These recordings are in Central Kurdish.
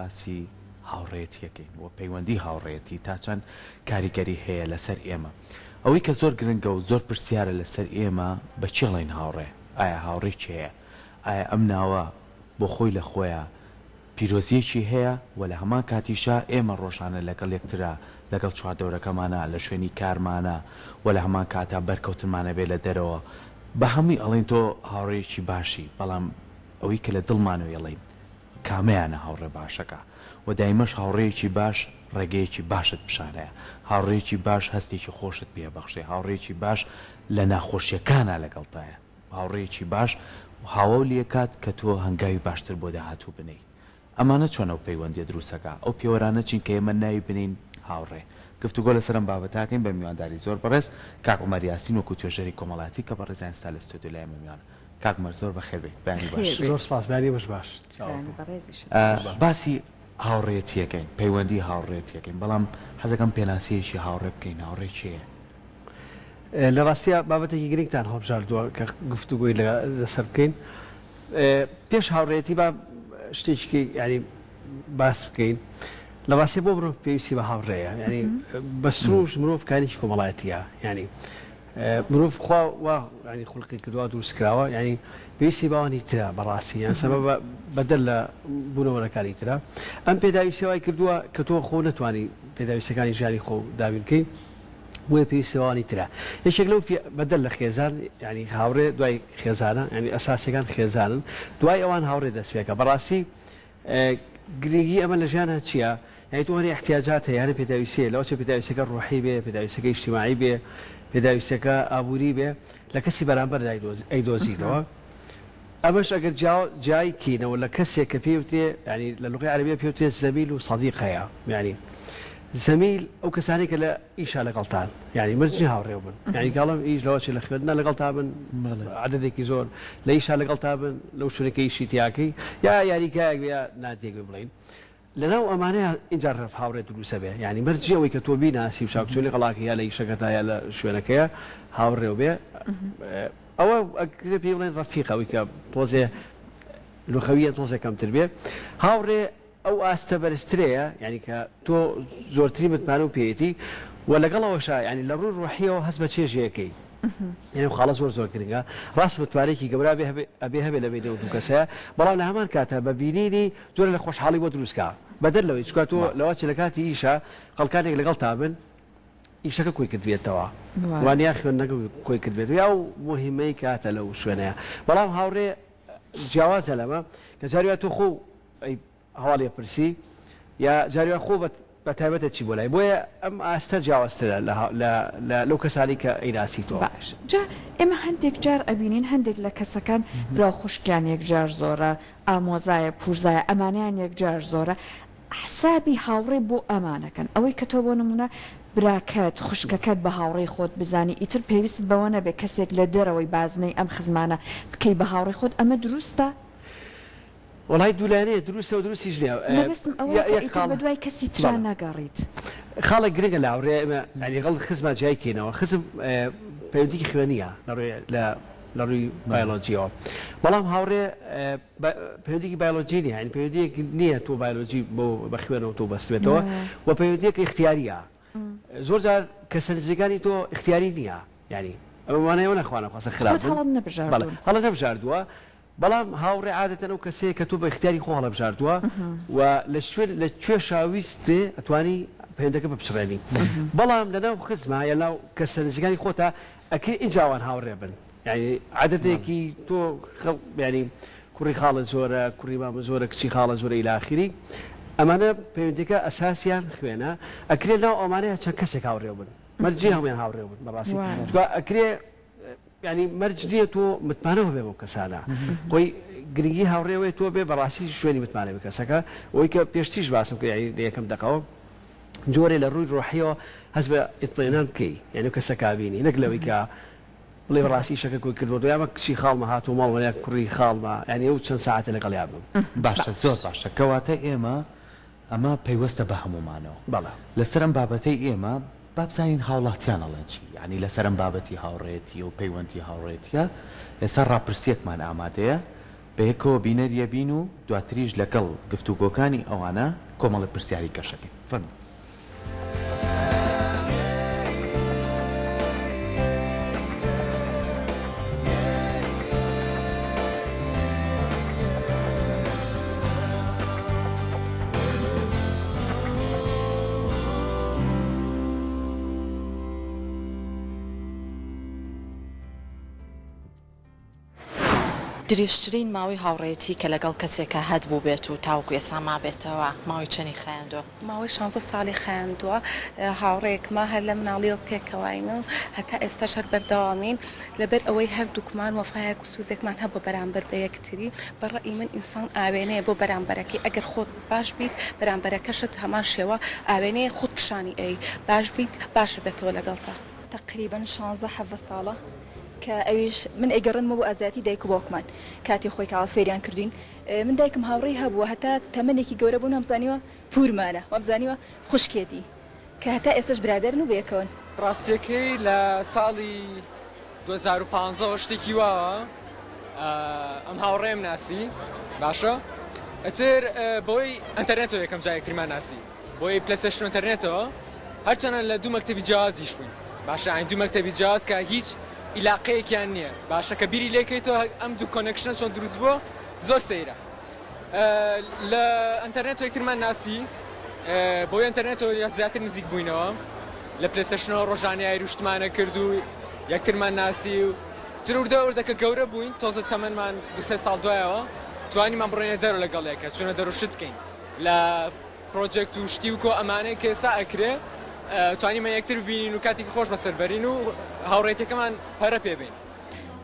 باسی هاوڕێیەتیەکەین و پەیوەندی هاوڕێیەتی تا چەند کاریگەری هەیە لەسەر ئێمە. ئەوەی کە زۆر گرنگە و زۆر پرسیارە لەسەر ئێمە بە کێ ئەڵێین هاوڕێ؟ ئایا هاوڕێ کێیە؟ ئایا ئەم ناوە بۆ خۆی لە خۆیا پیرۆزییەکی هەیە و لە هەمان کاتیشا ئێمە ڕۆژانە لەگەڵ یەکترا، لەگەڵ چواردەورەکەمانا، لە شوێنی کارمانا و لە هەمان کاتا بەرکەوتنمان ئەبێ لە دەرەوە، بە هەمووی ئەڵێین تۆ هاوڕێیەکی باشی، بەڵام ئەوەی کە لە دڵمانەوە ئەڵێین کامەیانە هاوڕێ باشەکە؟ و دایمەش هاوڕێیەکی باش ڕێگەیەکی باشت پیشانەیە، هاوڕێیەکی باش هەستێکی خۆشت پێ ئەبەخشێ، هاوڕێیەکی باش لە ناخۆشیەکانا لەگەڵتایە. هاوڕێیەکی باش هاوەو لێکات کە تۆ هەنگاوی باشتر بۆ داهاتوو بنێیت. ئەمانە چۆن ئەو پەیوەندیە دروستەکا؟ ئەو پێوەرانە چین کە ئێمە ناوی بنێین هاوڕێ؟ گفتوگۆ لەسەر ئەم بابەتە ئەکەین بە میوانداری زۆر بەڕێز کاک عومەر یاسین وەکو توێژەری کۆمەڵایەتی کە بەڕێزیان ئێستا لە ستۆدیۆ لای ئێمە میوانە. کاک عومەر زۆر بەخێر بێیت. بەیانی باش. زۆر سپاس. بەیانی بەش باش. بەیانی بەڕێزیشت باش. باسی هاوڕێیەتی ئەکەین، پەیوەندی هاوڕێیەتی ئەکەین، بەڵام حەزەکەم پێناسەیەکی هاوڕێ بکەین، هاوڕێ کێیە؟ لە ڕاستیا بابەتێکی گرنگتان هەڵبژاردووە کە گفتوگۆی لەسەر بکەین. پێش هاوڕێیەتی با شتێکی یانی باس بکەین. لە ڕاستیا بۆ مرۆڤ پێویستی بە هاوڕێیە. یانی بە سروشت مرۆڤ کارێکی کۆمەڵایەتییە. یانی مرۆڤ خوا وا یانی خولقی کردووە دروست کراوە یانی پێویستی بەوانی ترە بەڕاستی یان سەبەبە بەدەر لە بوونەوەرەکانی ترە. ئەم پێداویستیە وای کردووە کە تۆ خۆ نەتوانی پێداویستیەکانی ژیانی خۆ دابین بکەی. بۆیە پێویستی بەوانی ترە. یەکێک لەو فی بەدەر لە خێزان یانی هاوڕێ دوای خێزانە یانی ئەساسیەکان خێزانن دوای ئەوان هاوڕێ دەست پێکە بەڕاستی گرنگی ئەمە لە ژیانا چیە یانی تۆ هەنێ ئیحتیاجات هەیە هەنێ پێداویستی هەیە لەوەچێ پێداویستیەکە ڕۆحی بێ پێداویستیەکە ئیجتیماعی بێ پێداویستیەکە ئابووری بێ لە کەسی بەرامبەردا ئەیدۆزیتەوە ئەمەش ئەگەر جیای کەینەوە لە کەسێک کە پێی وترێ یانی لە لوغەی عەرەبیە پێی وترێ زەمیل و سەدیق هەیە یانی زەمیل ئەو کەسانەی کە لە ئیشا لەگەڵتان یانی مەرج نیە هاوڕێو بن یانی کاڵم ئیش لەوە چێ لە خوێندنا لەگەڵتا بن عەدەدێکی زۆر لە ئیشا لەگەڵتا بن لەو شوێنەی کە ئیشی تیاکەی یا یاریگایەک بێ یا نادیەک بێ بڵێین لەناو ئەمانەیا ئینجا ڕێف هاوڕێ دروست ئەبێ یانی مەرج نیە ئەوەی کە تۆ بیناسی و چاکچۆنی قەڵاکەی یا لە ئیشەکەتا یا لە شوێنەکەیا هاوڕێو بێ ئەوە ئەکرێ پێی بڵێن ڕەفیق ئەوەی کە تۆزێ لوغەویەن تۆزێ کەمتر بێ هاوڕێ ئەو ئاستە بەرزترەیە یانی کە تۆ زۆرترین متمانە و پێیەتی و لەگەڵ ئەوەشا یانی لە ڕووی ڕۆحیەوە هەست بە چێژێکەی یانی ئەو خاڵە زۆر زۆر گرنگە ڕاستە متمانەیەکی گەورە ئەبێ هەبێ ئەبێ هەبێ لە بەینی ئەو دوو کەسەیا بەڵام لە هەمان کاتا بە بینینی جۆرێ لە خۆشحاڵی بۆ دروست کا بەدەر لەوەی چونکە تۆ لەوەچێ لە کاتی ئیشا خەڵکانێک لەگەڵتا بن ئیشەکە کۆی کردبێتەوە وانە خوێندنەکە کۆی کردبێتەوە یا ئەو موهیمەی کە هاتە لەو شوێنەیە بەڵام هاوڕێ جیاوازە لەمە کە جاری وا تۆ خۆ ئەی هەواڵی ئەپرسی یا جاری وا خۆ بە تایبەت ئەچی بۆ لای بۆیە ئەم ئاستە جیاوازترە لە لە لە لەو کەسانەی کە ئەیناسیتەوە. باش جا ئێمە هەندێک جار ئەبینین هەندێک لە کەسەکان برا و خوشکیان یەکجار زۆرە ئامۆزایە پورزایە ئەمانەیان یەکجار زۆرە حسابی هاوڕێ بۆ ئەمانەکەن ئەوەی کە تۆ بۆ نمونە براکەت خوشکەکەت بە هاوڕێی خۆت بزانی ئیتر پێویستت بەوە نەبێ کەسێک لە دەرەوەی بازنەی ئەم خزمانە بکەی بە هاوڕێی خۆت ئەمە دروستە؟ وەڵای دوولایەنەیە دروستە و دروستیش نیە. مەبەستم ئەوەیە کە ئیتر بەدوای کەسی ترا نەگەڕیت. خاڵێک گرنگە لە هاوڕێ ئێمە یانی لەگەڵ خزما جیای کەینەوە خزم پەیوەندیکی خوێنیە لە ڕووی لە لە ڕووی بایۆلۆجیەوە بەڵام هاوڕێ پەیوەندیکی بایۆلۆجی نیە یانی پەیوەندیەک نیە تۆ بایۆلۆجی بۆ بە خوێنەوە تۆ بەستبێتەوە و پەیوەندیەک ئیختیاریە زۆر جار کەسە نزیکانی تۆ ئیختیاری نیە یانی ئەمە مانای ئەوە نەخوا نەخواستە خراپ خۆت هەڵت نەبژاردوون. هەڵت نەبژاردووە بەڵام هاوڕێ عادەتەن ئەو کەسەیە کە تۆ بە ئیختیاری خۆ هەڵەبژاردووە و لە شوێن لە کوێشا ویستێ ئەتوانی پەیوەندەکە بپچڕێنی بەڵام لە ناو خزما یا ناو کەسە نزیکانی خۆتا ئەکرێ ئینجا ئەوان هاوڕێ بن یانی عادەتێکی تۆ خەڵ یانی کوڕی خاڵت زۆرە کوڕی مامە زۆرە کچی خاڵە زۆرە ئیلا ئاخیری ئەمانە پەیوەندیەکە ئەساسیان خوێنە ئەکرێ ناو ئەمانەیە چەند کەسێک هاوڕێ بن مەرج نیە هەموویان هاوڕێ بن بەڕاستی چونکە ئەکرێ یانی مەرج نییە تۆ متمانەوە هەبێ بەو کەسانە خۆی گرنگی هاوڕێ ئەوەیە تۆ بێ بەڕاستی شوێنی متمانە بێ کەسەکە ئەوەی کە پێشتریش باسم کرد یانی لە یەکەم دەقەوە جۆرێ لە ڕووی ڕۆحیەوە هەست بە ئیتمئینان بکەی یانی ئەو کەسە کابینی نەک لەوەی کە بڵێ بەڕاستی ئیشەکە کۆی کردووە یا کچی خاڵمە هاتووە ماڵمە یا کوڕی خاڵمە یانی ئەو چەند سەعاتە لەگەڵیا بم. باشە زۆر باشە کەواتە ئێمە ئەمە پەیوەستە بە هەموومانەوە. بەڵێ. لەسەر ئەم بابەتەی ئێمە با بزانین هاوڵاتیان ئەڵێن چی؟ یانی لەسەر ئەم بابەتی هاوڕێیەتی و پەیوەندی هاوڕێیەتیە ئێستا ڕاپرسیەکمان ئامادەیە. بەیەکەوە بینەریە بین و دواتریش لەگەڵ گفتوگۆکانی ئەوانە کۆمەڵێ پرسیاری کەشەکەین. فەرموون. درێژترین ماوەی هاوڕێیەتی کە لەگەڵ کەسێکا هەتبووبێت و تاوەکو ئێستا مابێتەوە ماوەی چەنی خایاندووە؟ ماوەی شانزە ساڵی خایاندووە، هاوڕێیەکمە هەر لە مناڵیەوە پێکەوەین و هەتا ئێستاش هەر بەردەوامین، لەبەر ئەوەی هەردووکمان وەفایەک و سوزێکمان هەبووە بەرامبەر بە یەکتری، بە ڕەئی من ئینسان ئاوێنەیە بۆ بەرامبەرەکەی، ئەگەر خۆت باش بیت بەرامبەرەکەشت هەمان شێوە ئاوێنەیە خۆت پیشانی ئەی، باش بیت باش ئەبێتەوە لەگەڵتا. تەقریبەن شانزە حەڤە ساڵە کە ئەویش من ئەیگەڕێنمەوە بۆ ئازایەتی دایک و باوکمان کاتی خۆی کاوە فێریان کردوین من دایکم هاوڕێی هەبووە هەتا تەمەنێکی گەورە بوون وامزانیوە پورمانە وامزانیوە خوشکێتی کە هەتا ئێستاش برادەرن و بەیەکەوەن. ڕاستیەکەی لە ساڵی 2015 وە شتێکی واوە ئەم هاوڕێم ناسی باشە ئەتر بۆی ئەتەرنێتەوە یەکەم جار یەکترمان ناسی بۆی پلەسێشن ئەتەرنێتەوە هەرچەنە لە دوو مەکتەبی جیاوازیش بووین باشە ئاین دوو مەکتەبی جیاواز کە هیچ ئیلاقەیەکیان نییە باشە کە بیری لێکەیتەوە ئەم دوو connection ە چۆن دروست بووە زۆر سەیرە لە ئەتەرنێتەوە یەکترمان ناسی بۆی ئەتەرنێتەوە زیاتر نزیک بووینەوە لە پلەسێشنەوە ڕۆژانە یاری و شتمانە کرد و یەکترمان ناسی و تر وردە وردە کە گەورە بووین تۆزە تەمەنمان دو سێ ساڵ دوایەوە توانیمان بڕۆینە دەرەوە لەگەڵ یەکە چوونە دەرەوە شت کەین لە پرۆجێکت و شتی و کۆ ئەمانەی کە ئێستا ئەکرێ توانیمان یەکتر ببینین و کاتێکی خۆش بەسەر بەرین و هاوڕێیەتیەکەمان پەرە پێ بەین.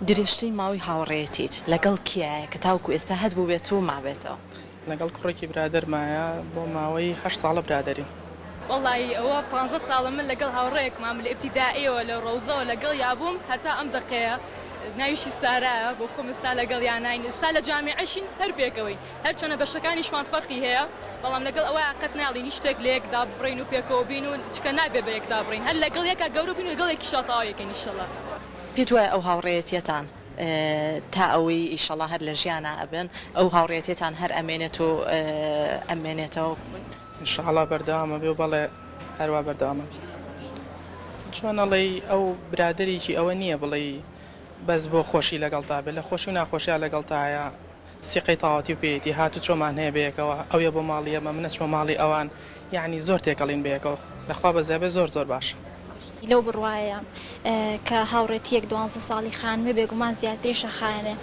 درێژترین ماوەی هاوڕێیەتیت لەگەڵ کێیە کە تاوەکو ئێستا هەتبووبێت و مابێتەوە؟ لەگەڵ کوڕێکی برادەرمایە بۆ ماوەی هەشت ساڵە برادەرین. وەڵایی ئەوە پانزە ساڵە من لەگەڵ هاوڕێیەکمام لە ئیبتیدائیەوە لە ڕەوزەوە لەگەڵیا بووم هەتا ئەم دەقەیە ناویشی سارایە بۆ خۆم ئستا لەگەڵیاناین ئستا لە جامیعەشین هەر پێکەوەین هەرچەنە بەشەکانیشمان فەرقی هەیە بەڵام لەگەڵ ئەوەیا قەت ناڵێین هیچ شتێک لە یەک داببڕین و پێکەوە بین و چکە نابێ بە یەک دابڕین هەر لەگەڵ یەکا گەورە بین و لەگەڵ یەکیشا تەواو یەکەین ئیشەڵا. پێت وایە ئەو هاوڕێیەتیەتان تا ئەوەی ئیشەڵا هەر لە ژیانا ئەبن ئەو هاوڕێیەتیەتان هەر ئەمێنێت و ئەمێنێتەوە؟ ان شاء اللە بەردەوام ئەبێ و بەڵێ هەروا بەردەوام ئەبین. چۆن ئەڵێی ئەو برادەرێکی ئەوە نییە بڵێی بەس بۆ خۆشی لەگەڵتا بێ لە خۆشی و ناخۆشیا لەگەڵتایە سیقەی تەواوەتی و پێیەتی هاتوچۆمان هەیە بەیەکەوە ئەویە بۆ ماڵی ئێمە من ئەچمە ماڵی ئەوان یەعنی زۆر تێکەڵین بەیەکەوە لەخوا بەزیابێ زۆر زۆر باشە. لەو بڕوایەیام کە هاوڕێتییەک دوانزە ساڵی خانمێ بێگومان زیاتریش ئەخایەنێ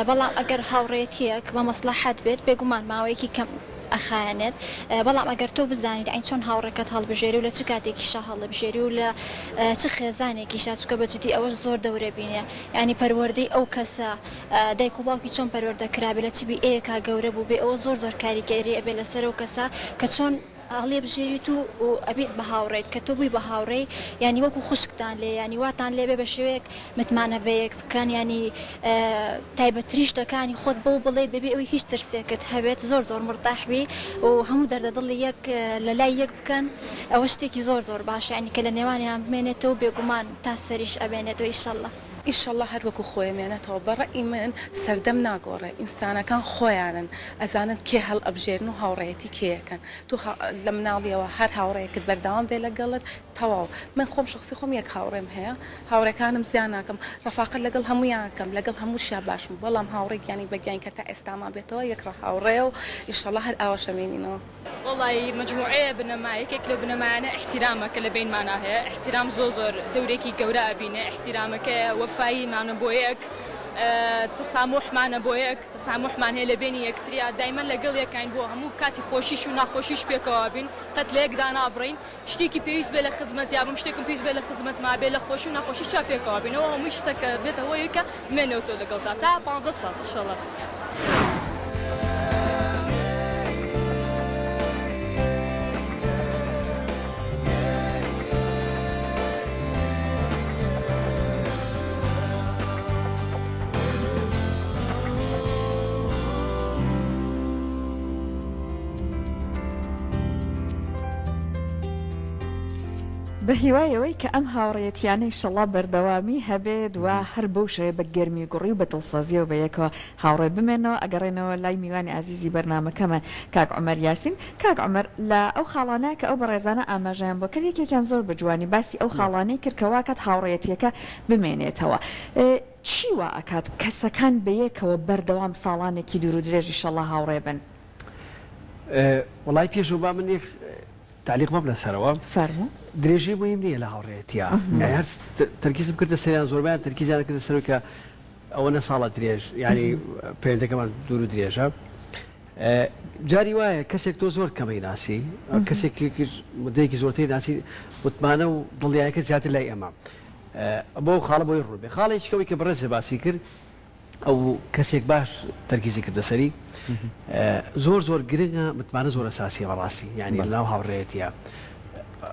بەڵام ئەگەر هاوڕێتییەک بە مەسڵەحەت بێت بێگومان ماوەیەکی کەم ئەخایەنێت بەڵام ئەگەر تۆ بزانیت عەین چۆن هاوڕێکەت هەڵبژێری و لە چ کاتێکیشا هەڵبژێری و لە چ خێزانێکیشا چونکە بە جدی ئەوەش زۆر دەورەبینێ یانی پەروەردەی ئەو کەسە دایک و باوکی چۆن پەروەردە کرابێ لە چ بیئەیەکا گەورە بووبێ ئەوە زۆر زۆر کاریگەری ئەبێ لەسەر ئەو کەسە کە چۆن هەڵیەبژێریت و و ئەبیت بە هاوڕێیت کە تۆ بووی بە هاوڕێی یانی وەکو خوشکتان لێ یانی واتان لێ بێ بە شێوەیەک متمانە بەیەک بکەن یانی تایبەترین شتەکانی خۆت بەو بڵێیت بەبێ ئەوەی هیچ ترسێکت هەبێت زۆر زۆر مورتاح بی و هەموو دەردە دڵی یەک لە لای یەک بکەن ئەوە شتێکی زۆر زۆر باشە یانی کە لە نێوانیان بمێنێتەوە بێگومان تا سەریش ئەمێنێتەوە ئیشەڵا. ئیشەڵا هەر وەکو خۆی ئەمێنێتەوە بە ڕەئی من سەردەم ناگۆڕێ ئینسانەکان خۆیانن ئەزانن کێ هەڵئەبژێرن و هاوڕێیەتی کێ ئەکەن تۆ لە مناڵیەوە هەر هاوڕێیەکت بەردەوام بێ لەگەڵت تەواو من خۆم شەخسی خۆم یەک هاوڕێم هەیە هاوڕێکانم زیان ناکەم ڕەفاقەت لەگەڵ هەموویان ئەکەم لەگەڵ هەمووشیا باشم بەڵام هاوڕێ گیانی بە گیانی کە تا ئێستا مابێتەوە یەک ڕە هاوڕێیە و ئیشەڵا هەر ئاواش ئەمێنینەوە. وەڵایی مەجموعەیە بنەما یەکێک لەو بنەمایانە ئیحتیرامە کە لە بەینمانا هەیە ئیحتیرام زۆر زۆر دەورێکی گەورە ئەبینێ ئیحتیرامەکەیە وەفاییمانە بۆ یەک تەساموحمانە بۆ یەک تەساموحمان هەیە لە بەینی یەکتریا دایمەن لەگەڵ یەکاین بۆ هەموو کاتی خۆشیش و ناخۆشیش پێکەوە بین قەت لە یەک دانابڕین شتێکی پێویست بێ لە خزمەتیا بم شتێکم پێویست بێ لە خزمەتما بێ لە خۆشی و ناخۆشیشا پێکەوە بین ئەوە هەمووی شتە کە بێتە هۆی کە بمێنێتەوە لەگەڵتا تا پانزە ساڵ ئیشەڵا. بە هیوای ئەوەی کە ئەم هاوڕێیەتیانە ئیشەڵا بەردەوامی هەبێت و هەر بەو شێوەیە بە گەرمی و گوڕی و بە دڵسۆزیەوە بە یەکەوە هاوڕێ بمێنەوە. ئەگەڕێینەوە لای میوانی ئازیزی بەرنامەکەمان کاک عومەر یاسین. کاک عومەر لە ئەو خاڵانە کە ئەو بەڕێزانە ئاماژەیان بۆ کرد یەکێکیان زۆر بە جوانی باسی ئەو خاڵانەی کرد کە واکات هاوڕێیەتیەکە بمێنێتەوە. چی وا ئەکات کەسەکان بە یەکەوە بەردەوام ساڵانێکی دوور و درێژ ئیشەڵا هاوڕێ بن؟ وەڵای پێشەوە با من یەک تەعلیق بەم لەسەرەوە. فەرموو. درێژی موهیم نییە لە هاوڕێیەتیا. یانی هەر تەرکیزم کردە سەریان زۆربەیان تەرکیزیان کردە سەرەوەی کە ئەوەنە ساڵە درێژ یانی پەیوەندەکەمان دوور و درێژە. جاری وایە کەسێک تۆ زۆر کەمەی ناسی کەسێکیش مدەیەکی زۆرتری ناسی متمانە و دڵنیایەکە زیاتر لای ئەمە بۆ خاڵە بۆی ڕوون بێ. خاڵێکی کەوەی کە بەڕێزت باسی کرد ئەو کەسێک باش تەرکیزی کردە سەری زۆر زۆر گرنگە متمانە زۆر ئەساسیە بەڕاستی یعنی لەناو هاوڕێیەتیە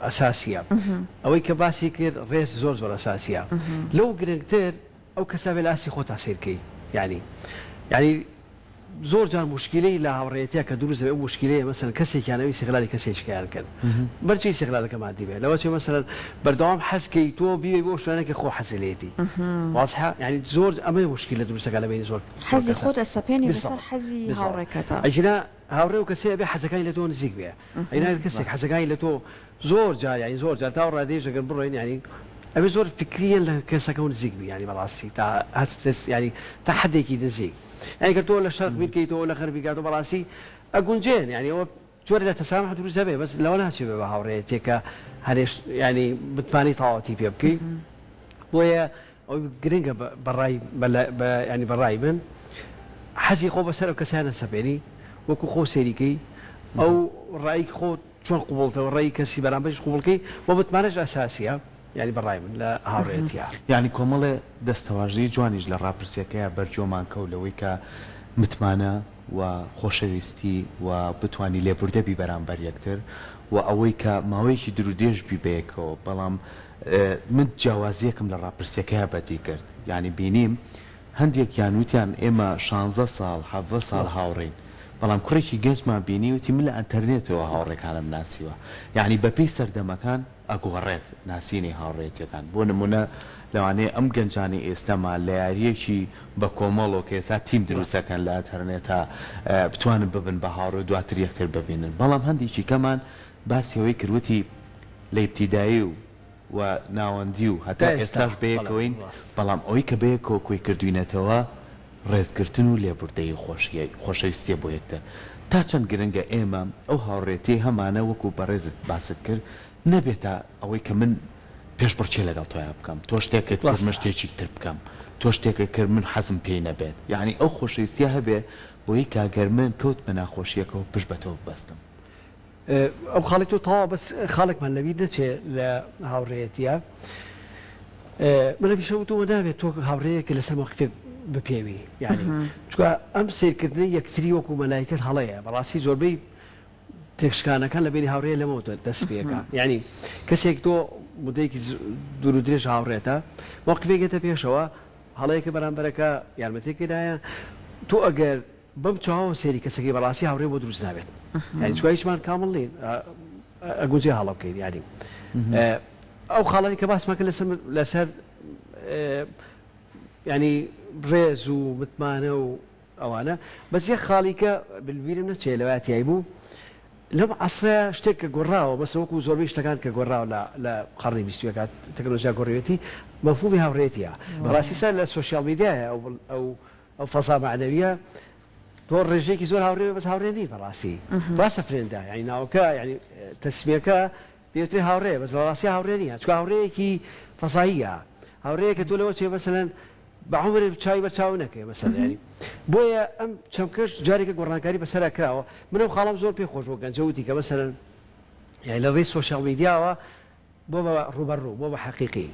ئەساسیە ئەوەی کە باسی کرد ڕێز زۆر زۆر ئەساسیە لەو گرنگتر ئەو کەسە بێ لە ئاستی خۆتا سەیرکەی یعنی یعنی زۆر جار موشکیلەی لە هاوڕێیەتیا کە دروست دەبێ ئەو موشکیلەیە مەسەلەن کەسێکیان ئەوی ئیستیغلالی کەسێکیکەیان کەن مەرجی ئیستیغلالەکە مادی بێ لەوە چێ مەسەلەن بەردەوام حەز کەی تۆ بیبەی بۆ ئەو شوێنە کە خۆ حەزی لێیەتی وازحە یانی زۆر ئەمەیە موشکیلە دروست دەکا لە بەینی زۆر حەزی خۆت ئەسەپێنی بەسەر بالضبط حەزی بالضبط هاوڕێکەتا. ئەگینا هاوڕێ و کەسێ ئەبێ حەزەکانی لە تۆ نزیک بێ ئەگینا کەسێک حەزەکانی لە تۆ زۆر جار یانی زۆر جار تا ئەو ڕادەیەش ئەگەر بڕۆین یانی ئەبێ زۆر فکریەن لە کەسەکەو نزیک بی یانی بەڕاستی تا هەست یانی تا حەدێکی نزیک یانی گەر تۆ لە شەرق بیر کەیتەوە لە غەرب بیرکاتەوە بەڕاستی ئەگونجێن یانی ئەوە جۆرێ لە تەسامح دروست ئەبێ بەس لەوە ناچێ بێ بە هاوڕێیەتیەک کە هەرێش یانی متمانەی تەواوەتی پێ بکەی بۆیە ئەوەی گرنگە بە ڕای بە یانی بە ڕای من حەزی خۆ بەسەر ئەو کەسە نەسەپێنی وەکو خۆ سەیری کەی ئەو ڕای خۆت چۆن قبوڵتە و ڕای کەسی بەرامبەریش قبوڵ کەی و متمانەش ئەساسیە یانی بە ڕای من لە هاوڕێیەتیا. یانی کۆمەڵێ دەستەواژەی جوانیش لە ڕاپرسیەکەیا بەرگوێمان کەوت لەوەی کە متمانە و خۆشەویستی و بتوانی لێبوردە بی بەرامبەر یەکتر و ئەوەی کە ماوەیەکی دورودرێژ بی بەیەکەوە بەڵام من جیاوازیەکم لە ڕاپرسیەکەیا بەدی کرد یانی بینیم هەندێکیان وتیان ئێمە شانزە ساڵ حەڤە ساڵ هاوڕێین بەڵام کوڕێکی گەنجمان بینی وتی من لە ئەنتەرنێتەوە هاوڕێکانم ناسیوە یانی بەپێی سەردەمەکان ئەگۆڕێت ناسینی هاوڕێیەتیەکان بۆ نمونە لەوانەیە ئەم گەنجانەی ئێستامان لە یاریەکی بە کۆمەڵەوە کە ئێستا تیم دروست ئەکەن لە ئەنتەرنێتا بتوانن ببن بە هاوڕێ و دواتر یەکتر ببینن بەڵام هەندێکی کەمان باسی ئەوەی کرد وتی لە ئیبتیدایی و و ناوەندی و هەتا ئێستاش بەیەکەوەین، بەڵام ئەوەی کە بەیەکەوە کۆی کردوینەتەوە ڕێزگرتن و لێبوردەیی و خۆشەویستیە بۆ یەکتر. تا چەند گرنگە ئێمە ئەو هاوڕێتیەی هەمانە وەکو بەڕێزت باست کرد نەبێتە ئەوەی کە من پێشبڕکێ لەگەڵ تۆیا بکەم، تۆ شتێکت کرد من شتێکی تر بکەم، تۆ شتێکت کرد من حەزم پێی نەبێت، یەعنی ئەو خۆشەویستیە هەبێ بۆی کە گەر من کەوتمە ناخۆشیەکەوە پشت بە تۆ ببەستم. ئەو خاڵی تۆ تەواو بەس خاڵێکمان لەبیر نەچێ لە هاوڕێیەتیە من هەمیشە وتومە نابێت تۆ هاوڕێیەکە لەسەر مەوقفێک بپێوی یعنی چونکە ئەم سەیرکردنەی یەکتری وەکو مەلایکەت هەڵەیە بەڕاستی زۆربەی تێکشکانەکان لە بینی هاوڕێ لەمەوە دەست پێکا یعنی کەسێک تۆ مدەیەکی دوور و درێژ هاوڕێتە مەوقفێکێتە پێشەوە هەڵەیەکە بەرامبەرەکە یارمەتیەکی دایە تۆ ئەگەر بەم چاوەوە سەیری کەسەکەی بەڕاستی هاوڕێ بۆ دروست نابێت یانی چونکە هیچمان کامڵ نین ئەگونجێ هەڵە بکەین یانی ئەو خاڵانی کە باسمان کرد لەسەر لەسەر ینی ڕێز و متمانە و ئەوانە بەس یەک خاڵی کە بلبیرم نەچێ لەوە تیای بوو لەم عەسرە شتێک کە گۆڕاوە بەس وەکو زۆربەی شتەکان کە گۆڕاوە لە لە قەڕنی 21 تەکنۆلۆژیا گۆڕیوێتی مەفهومی هاوڕێتیە بەڕاستی سا لە سۆشیال میدیایە ئەو ئەو ئەو فەزا مەعنەویە تۆ ڕێژەیەکی زۆر هاوڕێ بەس هاوڕێ نی بەڕاستی ڕاستە friend ە یانی ناوەکە یانی تەسمیەکە پێوترێ هاوڕێ بەس لە ڕاستیا هاوڕێ نییە چونکە هاوڕێیەکی فەزاییە هاوڕێیەکە تۆ لەوە چێ مەسەلەن بە عومر چاوی بەر چاو نەکەی مەسەلەن یانی بۆیە ئەم چەمکەش جارێکە گۆڕانکاری بەسەرا کراوە من ئەو خاڵەم زۆر پێ خۆش بوو گەنجە وتی کە مەسەلەن یانی لە ڕێی سۆشیال میدیاوە بۆ بە ڕووبەڕوو بۆ بە حەقیقی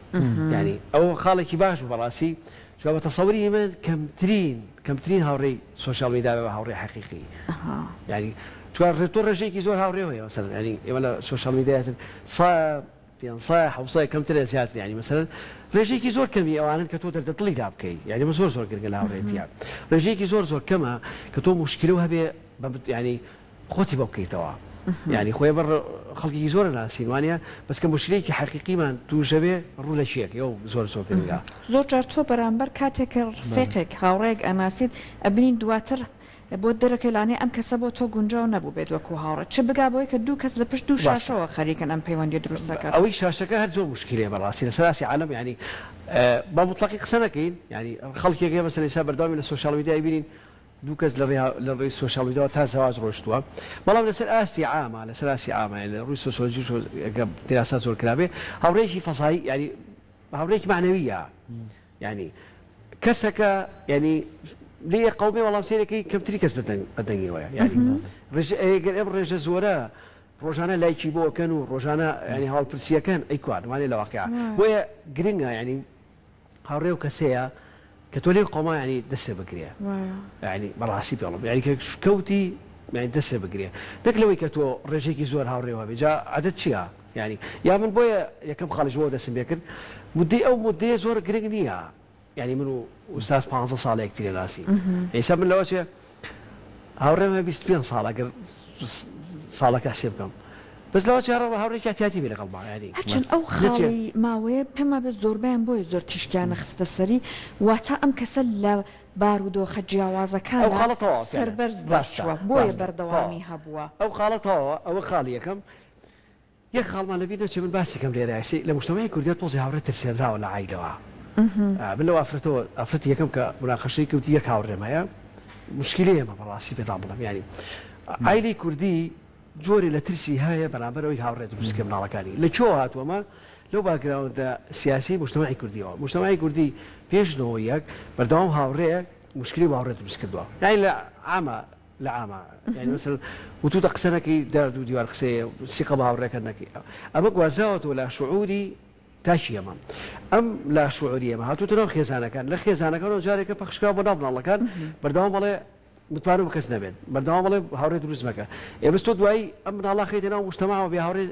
یانی ئەوە خاڵێکی باش بوو بەڕاستی چونکە بە تەسەوری من کەمترین کەمترین هاوڕێی سۆشیال میدیا بێ بە هاوڕێی حەقیقی یانی چونکە ڕێ تۆ ڕێژەیەکی زۆر هاوڕێ هەیە مەسەلەن یانی ئێمە لە سۆشیال میدیایەتن سا پێنج سەد حەوت سەد کەمترە زیاتر یانی مەسەلەن ڕێژەیەکی زۆر کەمی ئەوانن کە تۆ دەردە دڵی لا بکەی یانی ئەمە زۆر زۆر گرنگە لە هاوڕێیەتیە ڕێژەیەکی زۆر زۆر کەمە کە تۆ موشکیلەو هەبێ بە یانی خۆتی بۆ بکەیتەوە. یانی خۆ ئێمە خەڵکێکی زۆر ناسین وانە بەس کە مشکلێکی حەقیقیمان تووشەبێ ڕوو لە چیەکە ئەو زۆر زۆر گرنگە. زۆر جار تۆ بەرامبەر کاتێک کە ڕفێقێک هاوڕێیەک ئەناسیت ئەبینی دواتر بۆت دەرەکەوێت لەوانەیە ئەم کەسە بۆ تۆ گونجاو نەبووبێت وەکو هاوڕێ چ بگا بەوەی کە دوو کەس لە پشت دوو ڕاستە. شاشەوە خەریکن ئەم پەیوەندیە دروست ئەکەن. ئەوەی شاشەکە هەر زۆر موشکیلەیە بەڕاستی لەسەر ئاستی عالەم یانی بە موتڵەقی قسە نەکەین یانی خەڵکێک هەیە مەسەلەن ئێستا بەردەوامی لە سۆشیال میدیا ئەیبینین دوو کەس لە ڕێ لە ڕێی سۆشیال میدیاوە تا زەواج ڕۆشتووە بەڵام لەسەر ئاستی عامە لەسەر ئاستی عامە یانی لە ڕووی سۆسیۆلۆجی کە دیراسات زۆر کرابێ هاوڕێیەکی فەزایی یانی هاوڕێیەکی مەعنەوییە یانی کەسەکە یانی لێ قومێ وەڵام سەیرەکەی کەمتری کەس بەدەنگ بەدەنگیەوەیە یانی ڕێژە ئەگەر ئەم ڕێژە زۆرە ڕۆژانە لایکی بۆ ئەکەن و ڕۆژانە یانی هەواڵپرسیەکەن ئەی کوان وانێ لە واقیع بۆیە گرنگە یانی هاوڕێ و کەسەیە کە تۆ لێی قۆما یانی دەسێ بگرێ یانی بەڕاستی پێڵم یانی کە کەوتی یانی دەسێ بگرێ نەک لەوەی کە تۆ ڕێژێکی زۆر هاوڕێ هەبێ جا عەدەد چییە یانی یا من بۆیە یەکەم خاڵیش بۆ دەستم پێ کرد مدەی ئەو مدەیە زۆر گرنگ نییە یانی من و ئوستاز پانزە ساڵە یەکتری ناسین ئێستا من لەوە چێ هاوڕێم هەیە 25 ساڵ ئەگەر ساڵەکە حسێب بکەم بەس لەوە چێ هاوڕێکی احتیاطی بێ لەگەڵما یانی هەرچەند ئەو نەچێ خاڵی ماوەیە پێم وابێ زۆربەیان بۆیە زۆر تیشکیان نەخستە سەری واتە ئەم کەسە لە بارودۆخە ئەو جیاوازەکانا خاڵە تەواوە فعلا سەربەرز ڕاستە دەرچووە بۆیە ڕاستە تەواو بەردەوامی هەبووە. ئەو خاڵە تەواوە ئەوە خاڵی یەکەم یەک خاڵمان لەبیر نەچێ من باسی کەم لێرە ئێستا لە موجتەمەعی کوردیا تۆزێ هاوڕێ ترسێنراوە لە عایلەوە من لەو ئافرەتەوە ئافرەتی یەکەم کە موناقەشەی کەوتی یەک هاوڕێم هەیە موشکیلەی ئێمە بەڕاستی پێتان بڵێم یانی عایلەی کوردی جۆرێ لە ترسی هەیە بەرامبەر ئەوەی هاوڕێ دروست کە مناڵەکانی لە کوێوە هاتووە ئەمە لەو باکگراوندە سیاسی موجتەمەعی کوردیەوە موجتەمەعی کوردی پێش 91 بەردەوام هاوڕێ موشکیلەی بۆ هاوڕێ دروست کردووە یانی لە عامە لە عامە یانی مەسەلەن وتوتە قسە نەکەی دار دوو دیوار قسەیە سیقە بە هاوڕێکەت نەکەی ئەمە گوازراوەتەوە لا شعوری تاکی ئێمە ئەم لا شعوری ئێمە هاتووتە ناو خێزانەکان لە خێزانەکانەوە جارێکە پەخشکراوە بۆ ناو مناڵەکان بەردەوام بەڵێ متمانە بە کەس نەبێت بەردەوام بڵێ هاوڕێ دروست مەکە ئێ بەس تۆ دوایی ئەم مناڵە خەیتە ناو مجتەماعەوە بێ هاوڕێ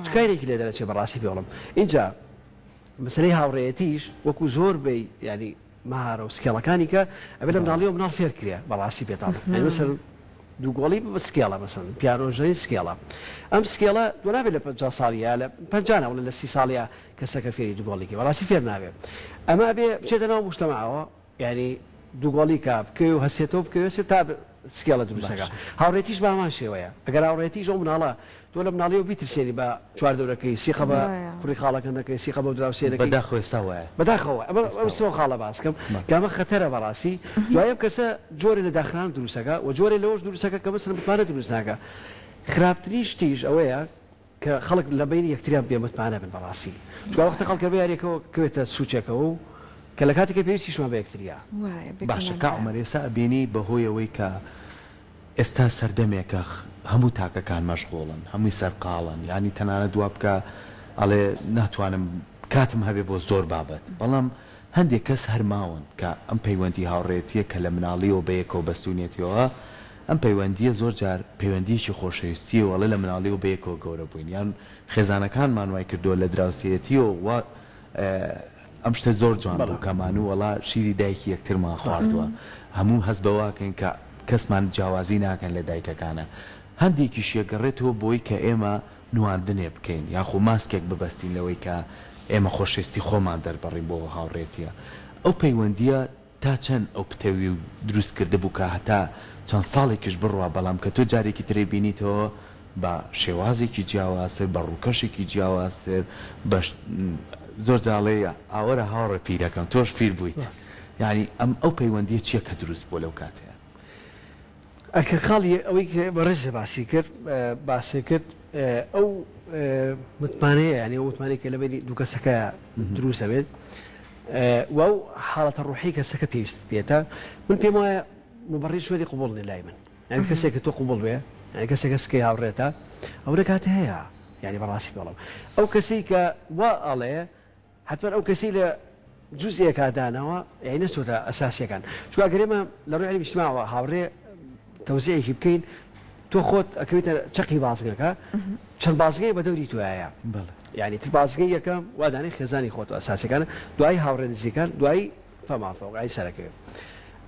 چ کارێکی لێ دەرەچێ بەڕاستی پێ بڵێم ئینجا مەسەلەی هاوڕێیەتیش وەکو زۆر بەی یانی مەهارە و سکێڵەکانی کە ئەبێ لە مناڵیەوە مناڵ فێر کرێ بەڕاستی پێتان بڵێم یانی مەسەلەن دووگۆڵی سکێڵە مەسەلەن پیانۆ ژەنین سکێڵە ئەم سکێڵە تۆ نابێت لە 50 ساڵیە لە 50 نا بڵێ لە 30 ساڵیە کەسەکە فێری دووگۆڵی کەی بەڕاستی فێر نابێ ئەمە ئەبێ بچێتە ناو مجتەمەعەوە یانی دووگۆڵی کا بکەوێ و هەستێتەوە بکەوێ هەستێ تا سکێڵە دروستەکە باشە. هاوڕێتیش بە هەمان شێوەیە ئەگەر هاوڕێتیش ئەو مناڵە تۆ لە مناڵیەوە بیترسێنی بە چواردەورەکەی سیقە بە وایە. کوڕی خاڵەکە نەکەی سیقە بەو دراوسێ نەکەی بەداخەوە ئێستا وایە. بەداخەوە ئەمە ئێستا ئەم وایە. سێ خاڵە باس کەم بەڵێ. کە ئەمە خەتەرە بەڕاستی دوای ئەم کەسە جۆرێ لە داخران دروستەکا و جۆرێ لەوەش دروستەکا کە مەسەلەن متمانە دروست ناکا خراپترین شتیش ئەوەیە کە خەڵک لە بەینی یەکتریان بێ متمانە بن بەڕاستی چونکە وەختە خەڵک ئەبێ یاریەکەوە کەوێتە سوچێکەوە و کە لە کاتێکە پێویستیشمان بە یەکتریە. وایە باشە بێگومان کاک وایە. عومەر ئێستا ئەبینی بەهۆی ئەوەی کە ئێستا سەردەمێکە هەموو تاکەکان مەشغوڵن هەمووی سەرقاڵن یانی تەنانەت وا بکە ئەڵێ ناتوانم کاتم هەبێ بۆ زۆر بابەت بەڵام هەندێک کەس هەر ماون کە ئەم پەیوەندی هاوڕێیەتیە کە لە مناڵیەوە بەیەکەوە بەستونیەتیەوە ئەم پەیوەندیە زۆر جار پەیوەندیەکی خۆشەویستیە و ئەڵێ لە مناڵیەوە بەیەکەوە گەورە بووین یان خێزانەکانمان وای کردووە لە دراوسێیەتیەوە وا ئەم شتە زۆر جوان بوو کە مانوو وەڵا شیری دایکی یەکترمان خواردووە هەموو هەست بەوە ئەکەین کە کەسمان جیاوازی ناکەن لە دایکەکانە هەندێکیش یەگەڕێتەوە بۆی کە ئێمە نواندنێ بکەین یاخۆ ماسکێک ببەستین لەوەی کە ئێمە خۆشەویستی خۆمان دەربڕین بۆ هاوڕێتیە ئەو پەیوەندیە تا چەند ئەو پتەوی و دروست کردبوو کە هەتا چەند ساڵێکیش بڕوا بەڵام کە تۆ جارێکی تر ئەیبینیتەوە بە شێوازێکی جیاوازتر بە ڕووکەشێکی جیاوازتر بە زۆر جار ئەڵێی ئاوەرە هاوڕێ پیرەکەم تۆش پیر بوویت یانی ئەم ئەو پەیوەندیە چیە کە دروست بووە لەو کاتەیا؟ ئەکە خاڵی ئەوەی کە بەڕێزت باسی کرد باسی کرد ئەو متمانەیە یانی ئەو متمانەی کە لە بەینی دوو کەسەکە دروست دەبێت و ئەو حاڵەتە ڕوحی کەسەکە پێویست پێێتە من پێم وایە مبڕی شوێنی قوبڵ نیە لای من یانی کەسێک کە تۆ قوبڵ بێ یانی کەسێک هەست کەی هاوڕێتە ئەو کاتە هەیە یانی بەڕاستی بەڵام ئەو کەسەی کە وا ئەڵێ حەتمەن ئەو کەسەی لە جوزئێکا داناوە یانی نەچۆتە ئەساسیەکان چونکە ئەگەر ئێمە لە ڕووی عیلمی ئیجتماعەوە هاوڕێ تەوزیعێکی بکەین تۆ خۆت ئەکەویتە چەقی بازگەکە چەند بازگەیەک بە دەوری تۆیایە یانی تر بازگەی یەکەم وا دانێ خێزانی خۆت و ئەساسیەکان دوایی هاوڕێ نزیکان دوایی فەما فەوق ئەی سەرەکەوێ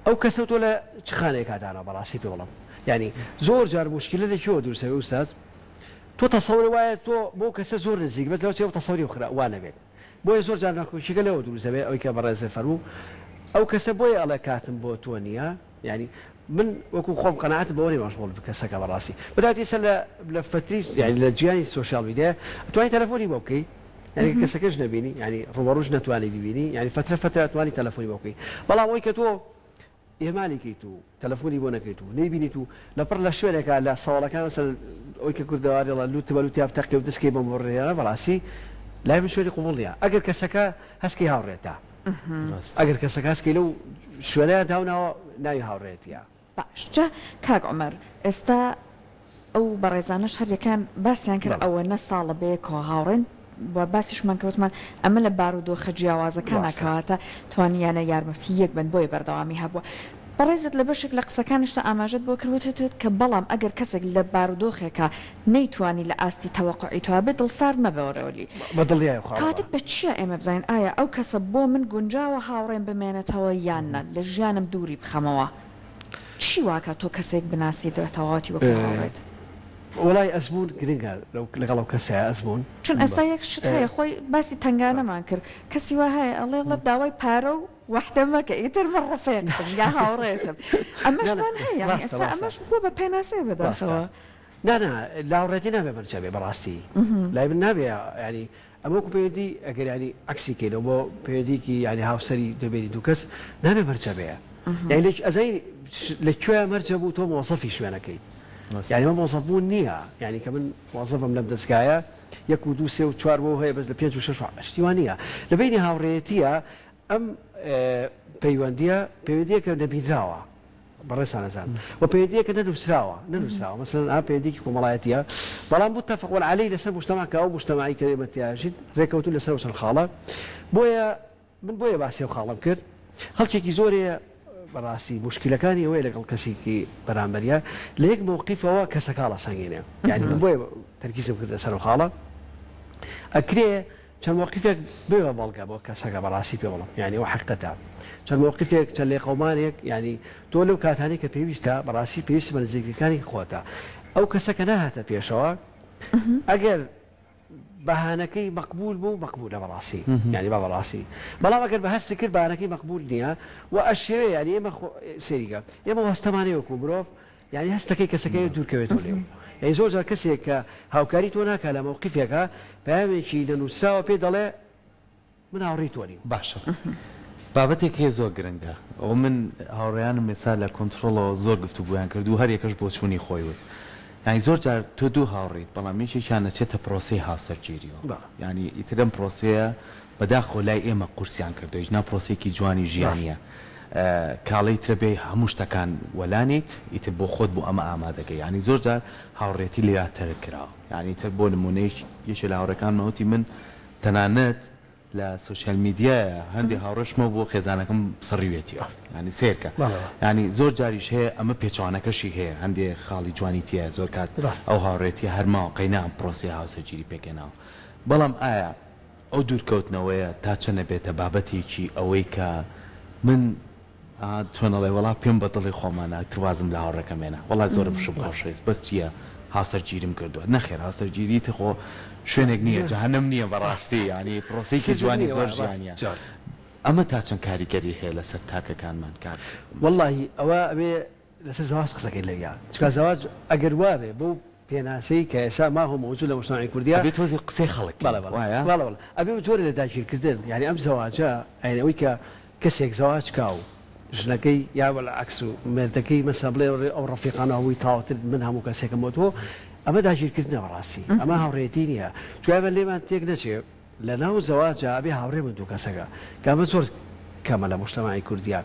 ئەو کەسە تۆ لە چ خانەیەکا داناوە بەڕاستی پێ بڵێم یانی زۆر جار موشکیلە لە کوێوە دروست ئەبێ ئوستاز؟ تۆ تەسەورت وایە تۆ بەو کەسە زۆر نزیک بەس لەوەچێ ئەو تەسەوری خرا وا نەبێت بۆیە زۆر جار ناکۆکیەکە لەوە دروست دەبێت ئەوەی کە بەڕێزت فەرموو ئەو کەسە بۆیە ئەڵێ کاتم بۆ تۆ نییە یانی من وەکو خۆم قەناعەتم بەوە نیە مەشغوڵ بم کەسەکە بەڕاستی بەتایبەتی ئێستا لە لە فەتری یانی لە جیهانی سۆشیال میدیا ئەتوانی تەلەفۆنی بۆ بکەی یانی کەسەکەش نەبینی یانی ڕووبەڕووش نەتوانی ببینی یانی فەترە فەترە ئەتوانی تەلەفۆنی بۆ بکەی بەڵام ئەوەی کە تۆ ئیهمالی کەیت و تەلەفۆنی بۆ نەکەیت و نەیبینیت و لەپڕ لە شوێنێکا لە سەوەڵەکان مەسەلەن ئەوەی کە کوردەواری ئەڵێ لووت بە لووتیا بتەقێ و دەست کەی بەم بڕیارە بەڕاستی لای من شوێنی قبوڵ نییە ئەگەر کەسەکە هەست کەی هاوڕێتە ئەگەر کەسەکە هەست کەی لەو شوێنەیا داوناوە ناوی هاوڕێیەتیە. باش جا کاک عومەر ئێستا ئەو بەڕێزانەش هەریەکەیان باسیان کرد ئەوەنە ساڵە بەیەکەوە هاوڕێن و باسیشمان کرد وتمان ئەمە لە بارودۆخە جیاوازەکانا کەواتە توانیانە یارمەتی یەک بن بۆیە بەردەوامی هەبووە. بەڕێزت لە بەشێک لە قسەکانیشتا ئاماژەت بۆ کرد وتت کە بەڵام ئەگەر کەسێک لە بارودۆخێکا نەیتوانی لە ئاستی تەوەقوعی تۆا بێت دڵسارد مەبەرەوە لی. بە دڵنیایەوە خاڵە. کەواتە بە چییە ئێمە بزانین ئایا ئەو کەسە بۆ من گونجاوە هاوڕێم بمێنێتەوە یان نا لە ژیانم دووری بخەمەوە؟ چی واکا تۆ کەسێک بناسیت بە تەواوەتی وەکو هاوڕێت؟ وەڵای ئەزموون گرنگە لەگەڵ ئەو کەسەیا ئەزموون. چون ئێستا یەک شت هەیە خۆی باسی تەنگانەمان کرد کەسی وا هەیە ئەڵێ ڵە داوای پارە و وەحدە مەکە ئیتر من ڕەفیقتم یا هاوڕێتم ئەمەشمان هەیە یانی ئێستا ئەمەش بووە بە پێناسەیە بەداخەوە. نا نا لاوڕێتی نابێ مەرجە بێ بەڕاستی لای من نابێ یانی ئەمە وەکو پەیوەندی ئەگەر یانی عەکسی کەینەوە بۆ پەیوەندیکی یانی هاوسەری دەبێنی دوو کەس نابێ مەرجە بێ یانی لە ئەزانی لە کوێ مەرجە بوو تۆ مۆزەفی شوێنەکەیت یانی مە مۆزەف بوون نییە یانی کە من مۆزەفم لەم دەزگایە یەک و دوو سێ و چوار بۆ هەیە بەس لە پێنج و شەش و شتی وا نییە لە بەینی هاوڕێیەتیە ئەم پەیوەندیە پەیوەندیەکە نەبینراوە بەڕێزتان ئەزانن و پەیوەندییەکە نەنووسراوە نەنووسراوە مەسەلەن ئا پەیوەندییەکی کۆمەڵایەتییە بەڵام متفق علیه لەسەر موجتەمع کە ئەو موجتەمعەی کە ئێمە تیا ژین ڕێکەوتوون لەسەر ئەو چەند خاڵە بۆیە من بۆیە باسی ئەو خاڵەم کرد خەڵکێکی زۆر هەیە بەڕاستی موشکیلەکانی ئەوەیە لەگەڵ کەسێکی بەرامبەریا لە یەک مەوقیفەوە کەسەکە هەڵەسەنگێنێ یانی من بۆیە تەرکیزم کرد لەسەر ئەو خاڵە ئەکرێ چەند مەوقیفێک بێ بە بەڵگە بۆ کەسەکە بەڕاستی پێ بڵێم یانی ئەوە حەقیقەتە چەند مەوقیفێک چەند لێقەومانێک یانی تۆ لەو کاتانەی کە پێویستە بەڕاستی پێویست بە نزیکەکانی خۆتە ئەو کەسە کە نەهاتە پێشەوە ئەگەر بەهانەکەی مەقبول بوو مەقبولە بەڕاستی یانی با بەڕاستی بەڵام ئەگەر بە هەستی کرد بەهانەکەی مەقبول نییە و ئەشێوێ یانی ئێمە سەیریکە ئێمە هەستەمانەیە وەکو مرۆڤ یانی هەست دەکەی کەسەکە دوور کەوێتەوە لێو یانی زۆر جار کەسێک کە هاوکاری تۆ ناکا لە مەوقیفێکا پەیامێکی نەنووسراوە پێ دەڵێ من هاوڕێی تۆ نیم. باشە بابەتێک هەیە زۆر گرنگە ئەوە من هاوڕێیانم ئێستا لە کۆنتڕۆڵەوە زۆر گفتوگۆیان کرد و هەر یەکەش بۆچوونی خۆی وت یانی زۆر جار تۆ دوو هاوڕێیت بەڵام یەکێکیان ئەچێتە پرۆسەی هاوسەرگیریەوە یانی ئیتر ئەم پرۆسەیە بەداخەوە لای ئێمە قورسیان کردوە هیچ نا پرۆسەیەکی جوانی ژیانیە کاڵێی ترە بێی هەموو شتەکان وەلانێیت ئیتر بۆ خۆت بۆ ئەمە ئامادەکەی یانی زۆر جار هاوڕێتی لەویا تەرک کراوە یانی تر بۆ نمونەیش یەکێ لە هاوڕێکانمە وتی من تەنانەت لە سۆشیال میدیایە هەندێ هاوڕێشمە بۆ خێزانەکەم سڕیوێتیەوە یانی سەیرکە یانی زۆر جاریش هەیە ئەمە پێچەوانەکەشی هەیە هەندێ خاڵی جوانی تیایە زۆر کات ئەو هاوڕێتیە هەر ماوە قەینا ئەم پرۆسەی هاوسەرگیری پێکهێناوە بەڵام ئایا ئەو دوورکەوتنەوەیە تا چەند ئەبێتە بابەتێکی ئەوەی کە من ئا چۆن ئەڵێ وەڵا پێم بە دڵی خۆمانە ئیتر وازم لە هاوڕێکەم هێنا وەڵا زۆرم شم خۆشەویست بەس چییە هاوسەرگیریم کردووە نەخێر هاوسەرگیری ئیتر خۆ شوێنێک نییە جەهەنەم نییە بەڕاستی یانی پرۆسەیەکی جوانی زۆر ژیانیە ئەمە تا چەند کاریگەری هەیە لەسەر تاکەکانمان کاک؟ وەڵاهی ئەوە ئەبێ لەسەر زەواج قسەکەی لەویا چونکە زەواج ئەگەر وابێ بەو پێناسەی کە ئێستا ما هو موجود لە موجتەمەعی کوردیا ئەبێ تۆزێ قسەی خەڵک کەین بەڵێ بەڵێ وایە؟ بەڵێ بەڵێ ئەبێ بە جۆرێ لە داگیرکردن یانی ئەم زەواجە یانی ئەوەی کە کەسێک زەواج کا و ژنەکەی یا بەلعەکس و مێردەکەی مەسەلەن بڵێ ئەو ڕەفیقانە هەمووی تەواوتر من هەموو کەسێکم بۆ تۆ ئەمە داگیرکردنە بەڕاستی ئەمە هاوڕێیەتی نییە چونکە ئێمە لێمان تێک نەچێ لە ناو زەواجا ئەبێ هاوڕێ بن دوو کەسەکە کە ئەمە زۆر کەمە لە موجتەمەعی کوردیا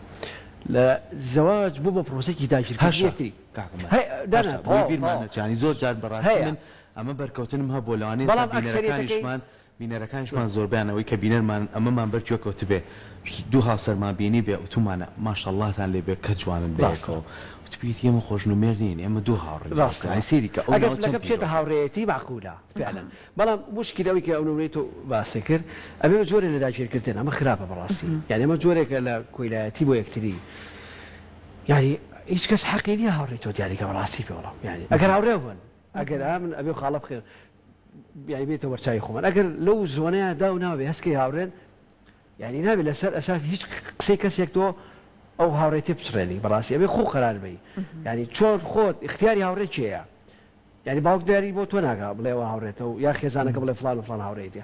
لە زەواج بوو بە پرۆسەیەکی داگیرکردنی هەشە یەکتری کاک عومەر هەیە دانا هەشە بۆی تەواو بیرمان تەواو نەچێ یانی زۆر جار بەڕاستی هەیە من ئەمە بەرکەوتنم هەبووە لەوانەیە ئێستا بەڵام ئەکسەریەتەکەی بینەرەکانیشمان بینەرەکانیشمان زۆربەیان ئەوەی کە بینەرمان ئەمەمان بەر گوێ کەوتبێ دوو هاوسەرمان بینیبێ وتومانە ماشاءاللەتان لێ بێ کە جوانن ڕاستە بەیەکەوە وتبیەتی ئێمە خۆ ژن و مێرد نین ئێمە دوو هاوڕێین ڕاستە یانی ڕاستە سەیری کە ئەو ئەگەر ناوە چەند پلەکە بچێتە پیرۆزە. هاوڕێیەتی مەعقولە فعلا بەڵام موشکیلە ئەوەی کە ئەو نمونەی تۆ باست کرد ئەبێ بە جۆرێ لە داگیرکردن ئەمە خراپە بەڕاستی یانی ئەمە جۆرێکە لە کۆیلایەتی بۆ یەکتری یانی هیچ کەس حەقی نییە هاوڕێی تۆ دیاری کە بەڕاستی پێ بڵێم یانی ئەگەر هاوڕێ بن. ئەگەر ئا من ئەبێ خاڵە بخێن یانی بێتە وەرچوی خۆمان ئەگەر لەو زۆنەیە دا و ناوێ هەسکەی هاوڕێن یانی نابێ لەسەر ئەساس هیچ قسەی کەسێک تۆ ئەو هاوڕێتیە بچڕێنی بەڕاستی ئەبێ خۆو قەرار بەی یانی چۆن خۆت ئیختیاری هاوڕێ کێیە یانی باوک دیاری بۆ تۆ ناکا بڵێ ئەوە هاوڕێتە و یا خێزانەکە بڵێ فڵان و فڵان هاوڕێیتە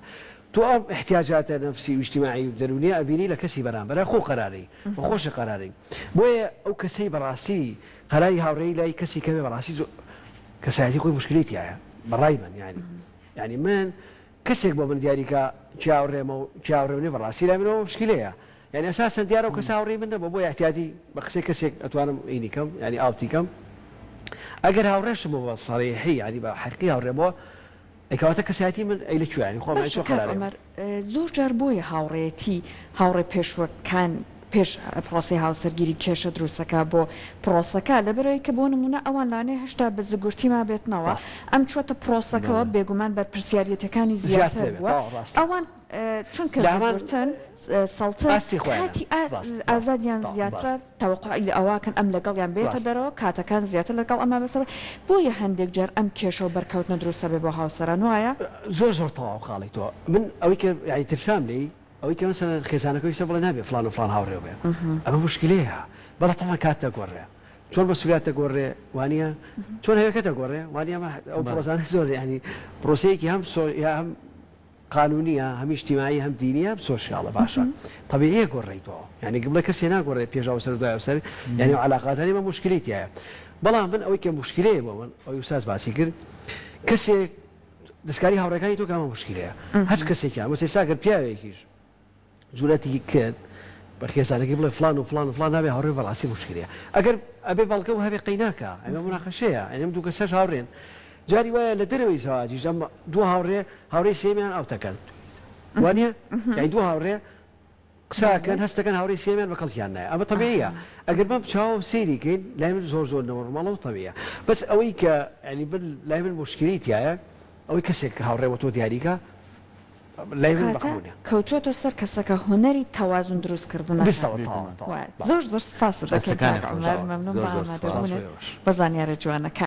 تۆ ئەم ئیحتیاجاتە نەفسی و ئیجتیماعی و دەروونیە ئەبینی لە کەسی بەرامبەرا خۆو قەرارەی و خۆشی قەرارەی بۆیە ئەو کەسەی بەڕاستی قەراری هاوڕێی لای کەسی کەمێ بەڕاستی زۆر کەسایەتی خۆی موشکلەی تیایە بەڕای من یانی یانی من کەسێک بۆ من دیاری کا کێ هاوڕێمە و کێ هاوڕێم نیە بەڕاستی لای من ئەوە مشکیلەیە یانی ئەساسەن دیارە ئەو کەسە هاوڕێی من نەبووە بۆیە ئیعتیادی بە قسەی کەسێک ئەتوانم ئینی کەم یانی ئاوتی کەم ئەگەر هاوڕێشم بوو بە سەریحی یانی بە حەقی هاوڕێ بووە ئەی کەواتە کەسایەتی من ئەی لە کوێ یانی خۆم ئەی باشە چۆن کاک قەرارێ عومەر زۆر جار بۆیە هاوڕێیەتی هاوڕێ پێشوەکان پێش پرۆسەی هاوسەرگیری کێشە دروستەکا بۆ پرۆسەکە لەبەرئەوەی کە بۆ نمونە ئەوان لانەیە هێشتا بە زگورتی مابێتنەوە ڕاستە ئەم چوەتە پرۆسەکەوە بێگومان بەرپرسیاریەتەکانی زیاتر زیاتر ئەبێت بووە تەواو ڕاستە ئەوان چونکە لە هەمان زگورتن سەڵتن ئاستی خۆیانە کاتی ڕاست ڕاست ئازادیان تەواو زیاترە ڕاست تەوەقوعی لە ئەوە کەن ئەم لەگەڵیان بێتە ڕاست. دەرەوە کاتەکان زیاتر لەگەڵ ئەما بەسەر بۆیە هەندێک جار ئەم کێشە و بەرکەوتنە دروستە بێ بۆ هاوسەران وایە؟ زۆر زۆر تەواو خاڵی تۆ من ئەوەی کە یانی ترسام لێی ئەوەی کە مەسەلەن خێزانەکەی ئیستا بڵێ نابێ فڵان و فڵان هاوڕێو بێ ئەمە موشکیلەیە بەڵێ تەبعەن کات دەگۆڕێ چۆن مەسولیات دەگۆڕێ وانیە چۆن هەوێکە دەگۆڕێ وانیە ئەمە ئەو پرۆسانە زۆر یانی پرۆسەیەکی هەم سۆ هەم قانونیە هەم ئیجتیماعی هەم دینیە هەم سۆشیاڵە باشە تەبیعیە گۆڕێیتەوە یانی بڵێ کەسێ ناگۆڕێ پێش ئەوسەر و دوای ئەوسەر یانی ئەو عەلاقاتانەی بە موشکیلەی تیایە بەڵام من ئەوەی کە موشکیلەیە بۆ من ئەوەی ئوستاز باسی کرد کەسێک دەستکاری هاوڕێکانی تۆ کە ئەمە موشکیلەیە هەچ کەسێکیان مەسەی سا گەر پیاوێکیش جورەتی کرد بە خێزانەکەی بڵێ فڵان و فڵان و فڵان نابێ هاوڕێ بەڕاستی موشکیلەیە ئەگەر ئەبێ بەڵگە و هەبێ قەیناکە ئەمە موناقەشەیە ئەم دوو کەسەش هاوڕێن جاری وایە لە دەرەوەی زەواجیش ئەم دوو هاوڕێ هاوڕێی سێیەمیان ئاوت دەکەن وانیە یانی دوو هاوڕێ قسە ئەکەن هەست دەکەن هاوڕێی سێیەمیان بە کەڵکیان نایە ئەمە تەبیعیە ئەگەر بەم چاوە سەیری کەین لای من زۆر زۆر نۆرماڵە و تەبیعیە بەس ئەوەی کە یانی من لای من موشکیلەی تیایە ئەوەی کەسێک هاوڕێ بۆ تۆ دیاریکا لای من کاتە مەقبولە. کەوتووەتە سەر کەسەکە هونەری تەوازن دروست کردنەکە بالضبط تەواو تەواو زۆر زۆر سپاست دەکەین دەستەکانت کاک خۆش عومەر مەمنون زۆر بە زۆر ئامادە سپاس. بوونت بە زانیارە جوانەکانت.